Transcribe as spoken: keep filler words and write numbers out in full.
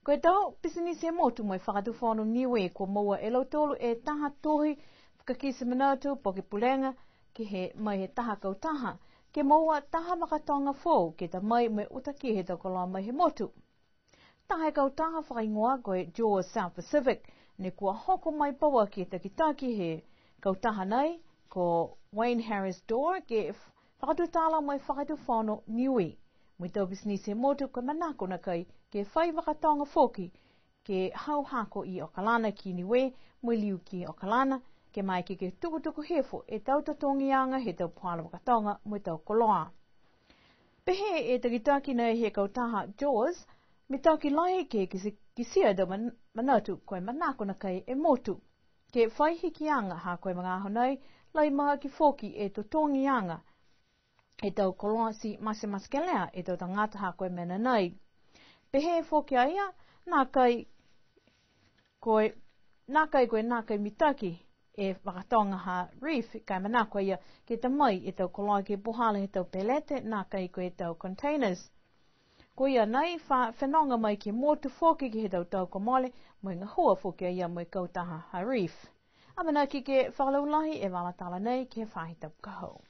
Ko e tau pisinisi he motu mo e Fakatufono Niue kua moua e lautolu e taha tohi fakakite manatu po ke pulega ke he, mai he taha kautaha, ke moua taha vakatoga foou ke ta mai mo e uta ke he tau koloa mai he motu. Taha e kautaha fakahigoa ko e Jaws South Pacific, ne kua hoko mai pauaki e takitaki he kautaha nei, ko Wayne Harris Dorr, ke fakatutala mo e Fakatufono Niue. Mo e tau pisinisi he motu ko e manako nakai ke fai vakatoga foki ke hau hako i Okalana ki Niue, mo e liu ki Okalana, ke maeke ke tukutuku hifo e tau totogiaga he tau puhala vakatoga mo e tau koloa. Pehē e takitaki nei he kautaha Jaws, mitaki lahi ke kisi-, kitia e tau man-, manatu ko e manako nakai e motu ke fai hikiaga ha ko e magaaho nei, lahi mahaki foki e totogiaga e tau koloa ti matematekelea e tau tagata ha ko e mena nei. Pehē foki a ia, nakai ko e, nakai ko e nakai mitaki e vakatoga ha Reef, ka e manako a ia ke ta mai e tau koloa ke puhala he tau pelete, nakai ko e tau containers. Ko ia nei fa fenoga mai ke he motu foki ke he tau tau kua mole, mo e gahua foki a ia mo e kautaha ha Reef. Amanaki ke fakalaulahi e vala tala nei ke he faahi tapu ka hau.